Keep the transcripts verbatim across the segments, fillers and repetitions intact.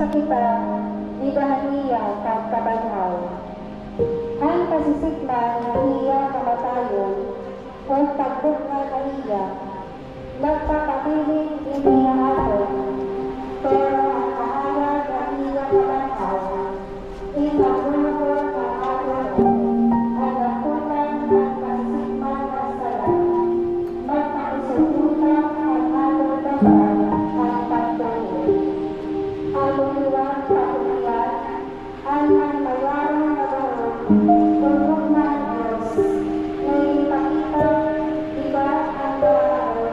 Sa kita, dida han iya pagkabanhaw. An pasisikman han iya kamatayon, ug pagbug-at han iya, nagpapabilin ini ha aton, pero an kahayag han iya kabanhaw, in maghuhugot han aton, an nagkutan han pasisikman han sala, magpakisulbutan an aton baba han pagtuo. Aton liwat pagkulian, an an mayaron nga gahom, tubod na an Dios, nga ipakita, di ba, an mga tawo.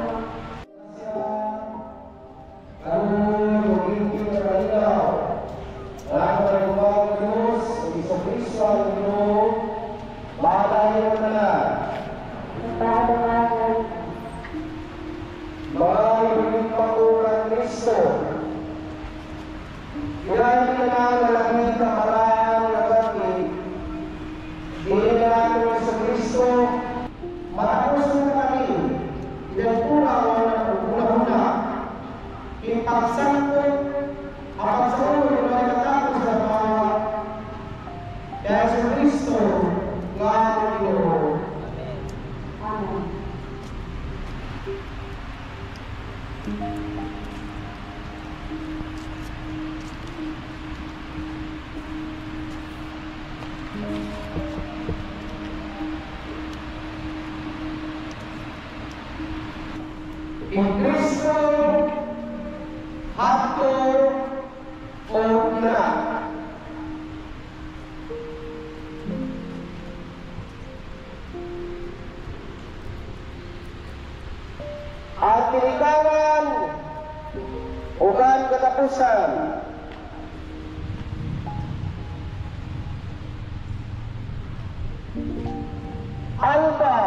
Kaluoy ug limpyo nga kalinaw, nga an Tagalog nga Dios, ug Jesucristo aton Ginoo, mahalay mo tanan. Pagdungagan. Mga inulit pa ko kang Kristo. Diri na nga lagi ka maraan nga gati, diri na naton Jesucristo, matapos na kami, ilang pura o hunahuna, in pagsangkot, ang pagsaulog, nga ikatapos na mga kay Jesucristo nga aton Ginoo. Amen. In Kristo, hadto o ina. An tinikangan ug an katapusan. Alba.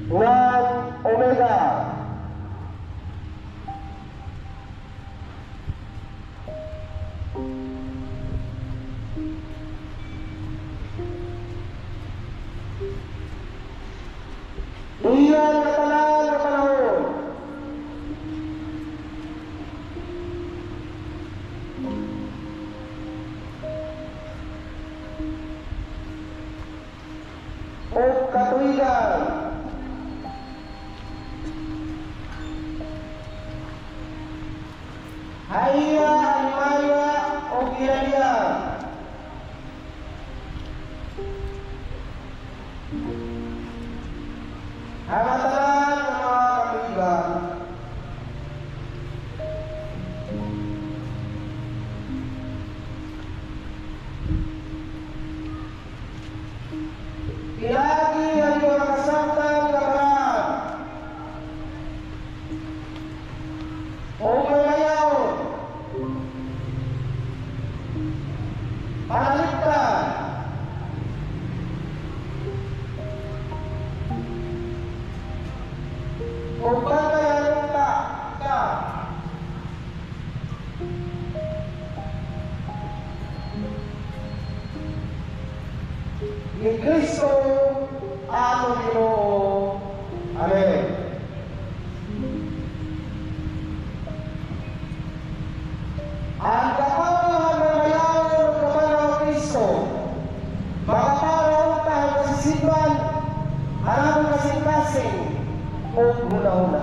Ngan Omega. Iya nga tanan nga panahon. Ug katuigan. Ha iya an maya ug ginalian. An mga tanan nga mga katuigan. Pinaagi an iyo kasabtan nga paraan. O mayayaon. Panalikdan. O pagkayanon ta, ta. Ni Kristo aton Ginoo. Amen. Sing ug hunahuna.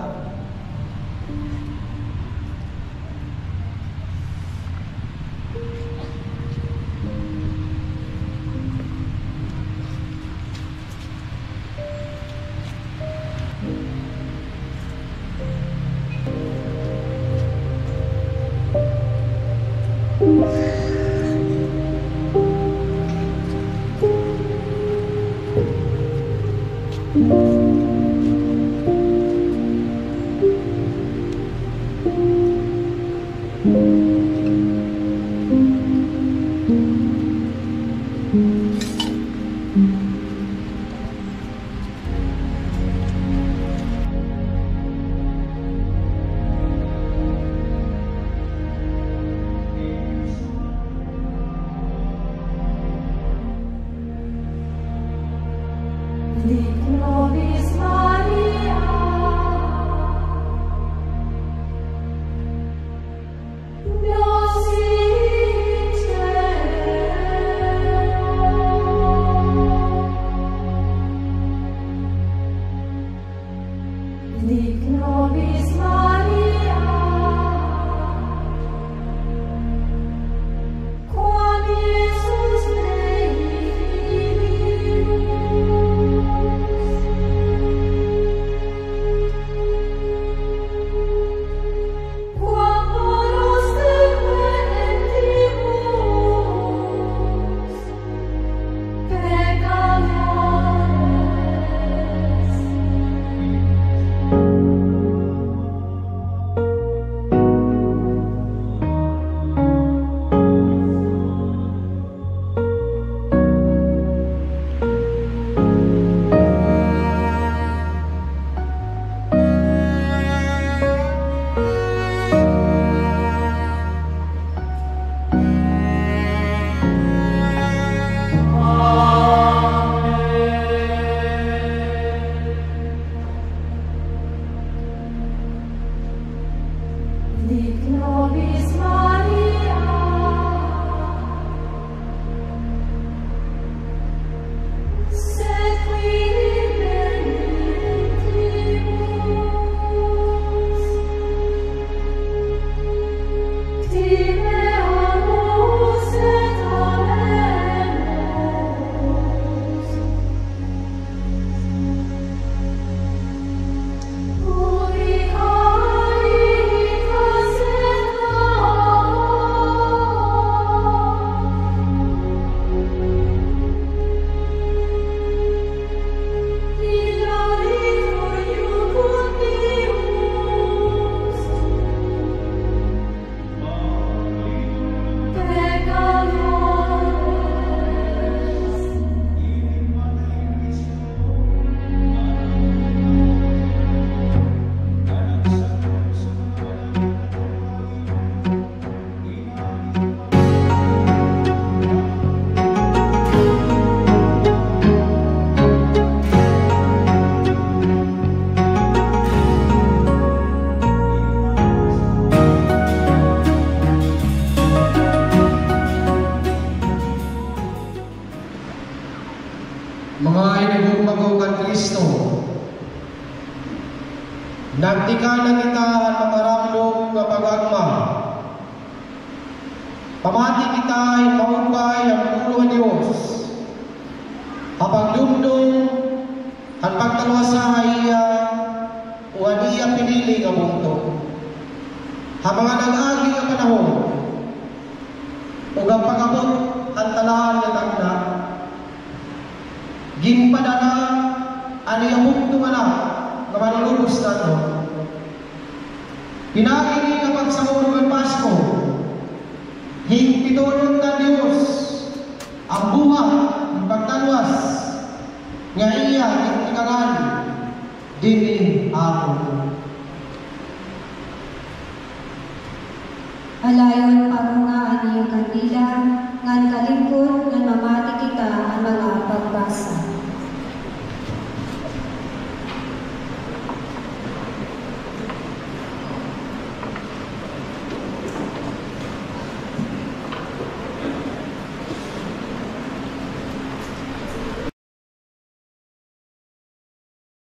Mga hinigugma ko kan Kristo, nagtikang na kita han makaramdom nga pag-agma. Pamati kita hin maupay han pulong han Dios ha pagdumdom han pagtalwasa ha iya o han iya pinili nga bungto. Ha mga nag-agi nga panahon, ug an pag-abot han tanan nga tagna, ginpadala an iya bugtong Anak nga Manunubos naton. Pinaagi ini nga pagsangol ngan Pasko, hingpitunon kan Dios an buhat, an pagtalwas nga iya gintikangan dinhi ha aton. Alayon, pangunga an iyo kandila.